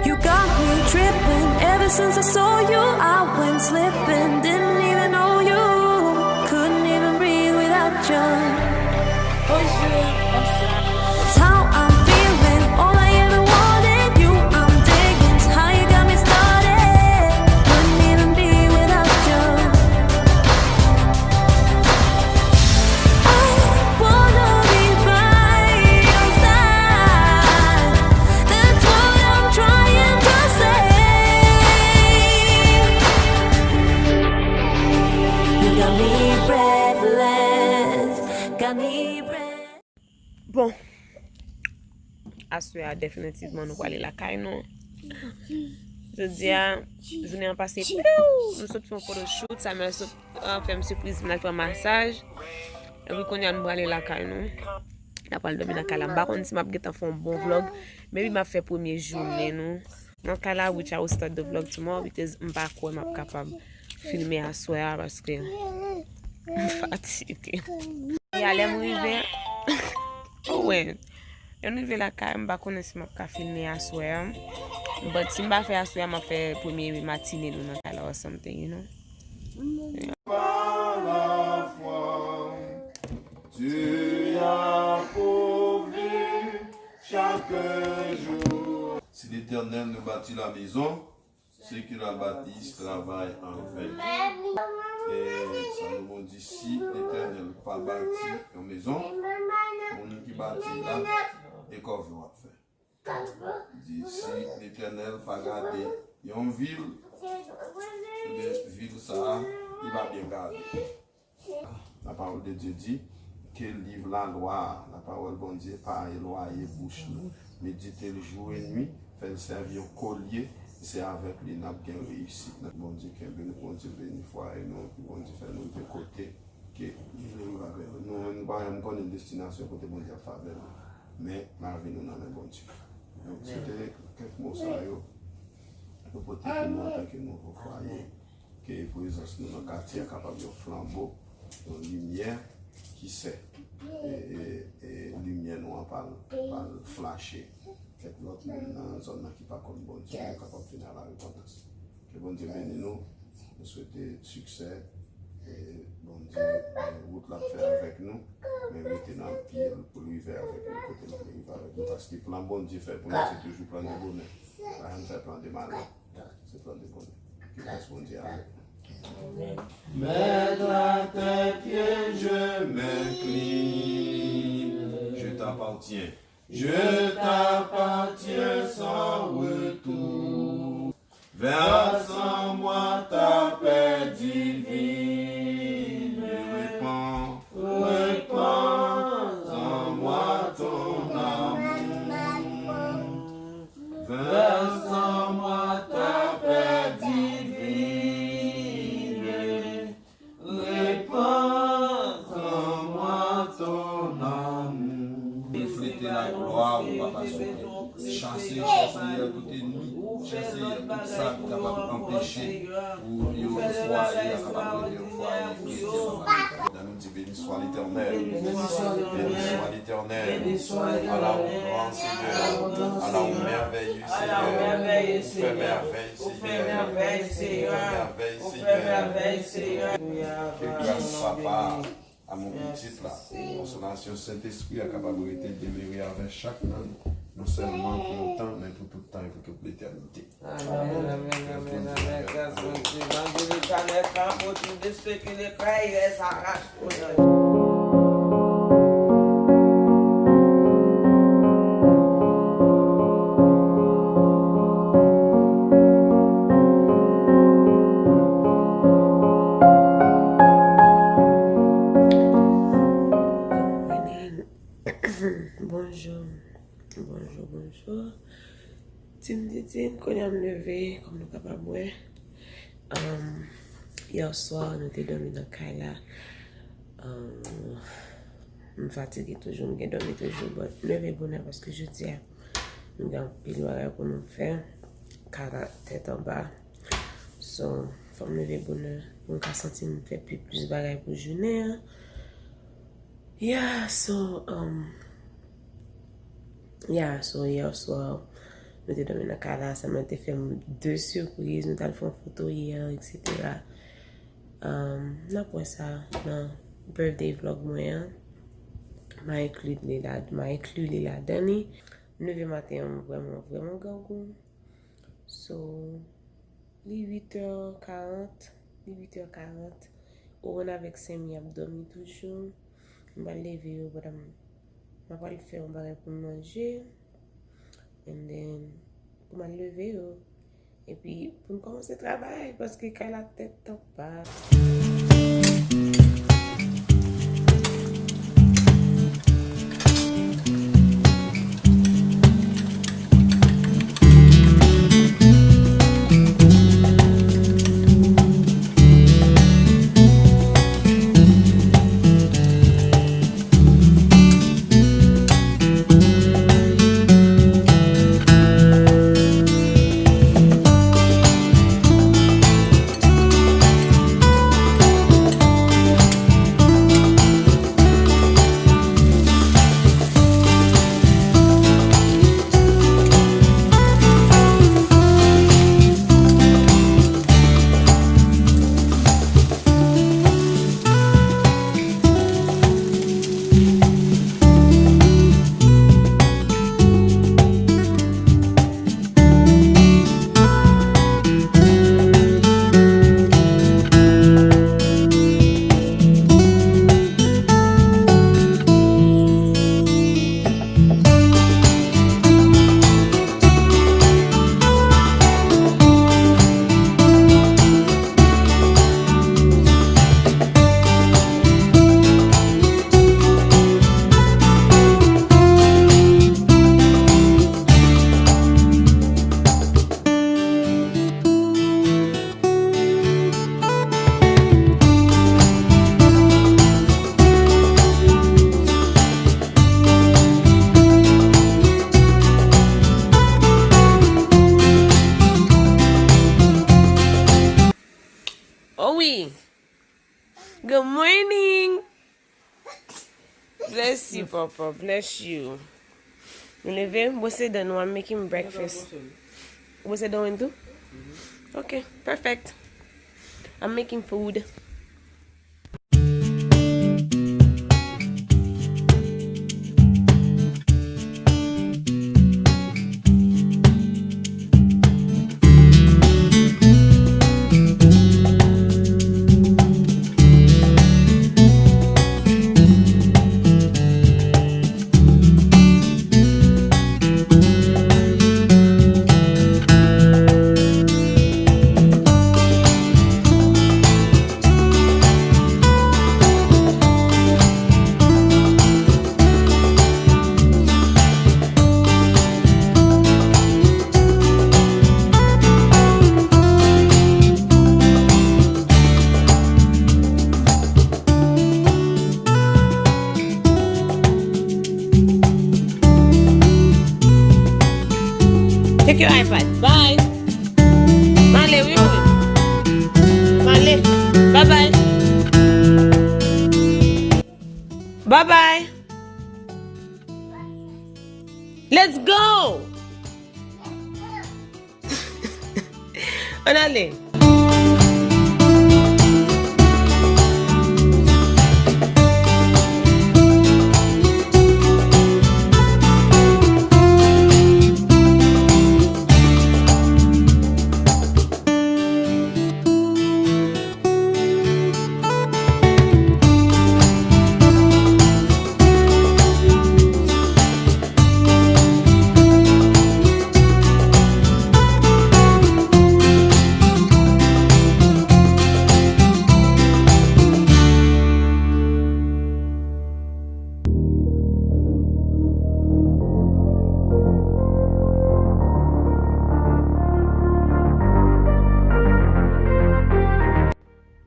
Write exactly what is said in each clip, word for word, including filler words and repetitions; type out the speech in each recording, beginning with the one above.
You got me tripping. Ever since I saw you, I went slipping. Didn't even know you. Couldn't even breathe without you. It's how I'm feeling. All I ever wanted, you I'm digging. It's how you got me started. Couldn't even be without you. I wanna be by your side. That's what I'm trying to say. You got me breathless, got me breathless. Bon, aswè a definitivman nou prale lakay nou. Jodi a, jounen an pase, piu! Nou sot fè yon photoshoot, Samuel sot, ah, fè m sipriz, vin al fè masaj. Epi kounye a nou prale lakay nou. N a pral dòmi nan kay la. M pa konn si m ap gentan fè yon bon vlog. Maybe m ap fè premye jounen nou nan kay la, which I will start the vlog tomorrow because m pa kwè m ap kapab filme aswè a paske m fatige. E a lè m rive, oh wè, lè m rive lakay, m pa konnen si m ap ka filme aswè a. But si m pa fè aswè a, m ap fè premye matine nou nan kay la or something, you know. Par la foi, tu as pourvu chaque jour. Si l'Éternel ne bâtit la maison, ceux qui la bâtissent travaillent en vain. E Salomon di, si Letènèl pa bati yon mezon, moun ki bati la, e kòve w ap fè. Di, si Letènèl pa gade yon vil, ebyen, vil sa a, li pa byen gade. La parole de Dieu dit que livre la loi, la parole Bondye pa elwaye bouch nou. Medite l jou e nwi, fè l sèvi yon kolye, se avèk li n ap gen reyisit. Bondye kenbe nou, Bondye beni fwaye nou, epi Bondye fè nou rive kote ke li vle nou rive. Nou menm nou pa janm konnen destinasyon kote Bondye ap fè avè nou, men lavi nou nan men Bondye. Donk, se te kèk mo sa yo nou pote pou nou antanke nouvo fwaye. Ke prezans nou nan katye a kapab yon flanbo, yon limyè ki sè, e, e, e limyè nou an pa l, pa l flache kèk lòt moun nan zòn nan ki pa konn Bondye, yo kapab vin a la repantans. Ke Bondye beni nou, nou swete siksè, e Bondye, e, wout l ap fè avèk nou, men rete nan pye l pou l rive avèk nou kote l vle rive avèk nou, paske plan Bondye fè pou nou se toujou plan de bonè, pa janm fè plan de malè. Se plan de bonè. Ke gras Bondye avèk nou. Mèt, a tè pye je m'incline. Je t'appartiens. Je t'appartiens sans retour. Verse en moi ta paix divine. Répands, répands en moi ton amour. Verse en moi ta paix divine. Répands en moi ton amour. Reflete laglwa ou, Papa, souple. Chase, chase, Senyè, tout enmi. Chase, Senyè, tout sa ki kapab anpeche pou yon fwaye a kapab rete yon fwaye kretyen, Papa. Beni soit l'Éternel. Béni soit l'Éternel. À la hauteur, Seigneur. À la hauteur, Seigneur. À la hauteur, Seigneur. Ou fè mèvèy, Seigneur. Ou fè mèvèy, Seigneur. Ou fè mèvèy, Seigneur. Ke gras Papa, amou pitit la, konsolasyon Sentespri a kapab rete demere avèk chak nan nou, non sèlman pou yon tan, men pou tout tan e pou tout letènite. Amen, amen, amen, amen. Grâce Bondye. L'ange de l'Éternel campe autour de ceux qui le craignent et les arrache au danger. Bonjou. Bonjou, bonjou. Tim Didin, kounye a m leve, kòm nou kapab wè. Um, yè swa, nou te dòmi nan kay la. Um, m fatige toujou, m gen dòmi toujou, but m leve bonè paske jodi a, nou gen anpil bagay pou nou fè. Kaka tèt anba. So, fò m leve bonè pou m ka santi m fè pi plis bagay pou jounen an. Yeah, so, um, yeah, so yè swa, Nou te dòmi nan kay la, sa mwen te fè m de sipriz, nou t al fè yon foto yè, etsetera. Um, n ap wè sa nan birthday vlog mwen an. M a enkli li la, m a enkli li ladan li. M leve maten an, m vrèman, vrèman grangou. So, li uit è karant, li uit è karant. Owen avèk Samy ap dòmi toujou. M pral leve yo pandan m, m pral fè yon bagay pou m manje. And then, pou m al leve yo. Epi, pou n kòmanse travay, paske kay la tèt anba. Oh wi. Good morning. Bless you, Papa. Bless you. Nou leve, m bwose dan nou. I'm making breakfast. Ou bwose dan w tou? Ok, perfect. I'm making food. Take your iPad. Bye. Male, wi, wi. Male. Bye bye. Bye bye. Let's go. Ann ale.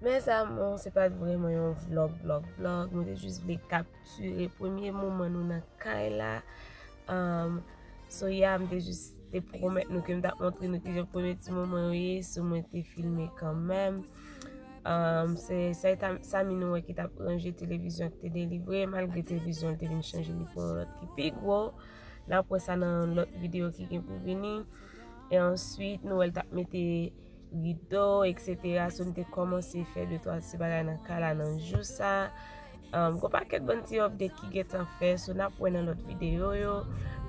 Mes amours, se pa t vrèman yon vlog, vlog, vlog. Mwen te jis vle kaptire premye moman nou nan kay la. Um, so, yeah, m te jis te pwomèt nou ke m t ap montre nou kijan premye ti moman yo ye. So, mwen te filme kanmenm. Um, se sa, Samy nou wè ki t ap ranje televizyon ki te delivre, malgre televizyon te vin chanje, li pran yon lòt ki pi gwo. N ap wè sa nan lòt videyo ki gen pou vini. E answit, nou wè l t ap mete rido, et cetera. So, nou te kòmanse fè de twa ti bagay nan kay la nan jou sa. Um, gon pakèt bann ti update ki gentan fè. So, n ap wè nan lòt videyo yo.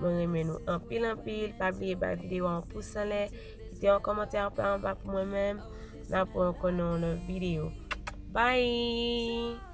Mwen renmen nou anpil, anpil. Pa bliye bay videyo a yon pous anlè. Kite yon kòmantè anba, anba pou mwen menm. N ap wè ankò nan yon lòt videyo. Bye!